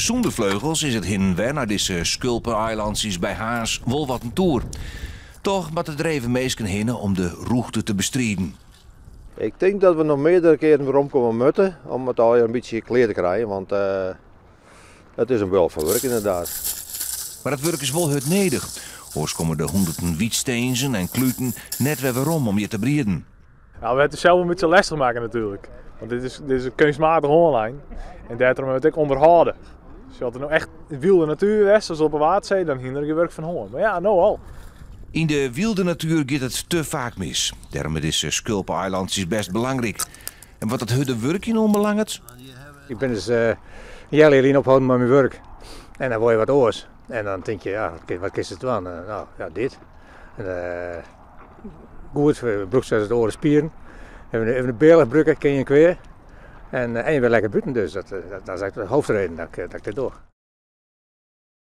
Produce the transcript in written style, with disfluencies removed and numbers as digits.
Sûnder fleugels is it hin en wer nei dizze skulpe-eilantsjes by Harns wol wat in toer. Toch moatte der even minsken hinne om de rûchte te bestriden. Ik tink dat we noch meardere kearen weromkomme moatte om it allegear in bytsje klear te krijen, want it is in bult fan wurk ynderdaad. Mar it wurk is wol hurd nedich, oars komme de hûnderten wytstinzen en kluten net wer werom om hjir te brieden. Nou, we hebben het zelf een beetje lastig maken natuurlijk. Want dit is een kunstmatig oanlein. En dêrtroch moatte we it ek ûnderhâlde. Dus as it no echt wylde natuer west, sa as op de Waadsee, dan hiene der gjin wurk fan hân. Mar ja, no al. Yn de wylde natuer giet it te faak mis. Dêrom is dizze skulpe-eilantsjes bêst belangryk. En wat it hurde wurkjen oanbelanget? Ik bin dus in healjier lyn opholden mei myn wurk. En dan wolle je wat oars. En dan tink je, ja, wat kinst dwaan? No, ja, dit. En goed, brûkst it oare spieren. Even de bealch brûke, kin je kwea. En je binne lekker bûten, dus dat is echt de hoofdreden dat ik dit doch.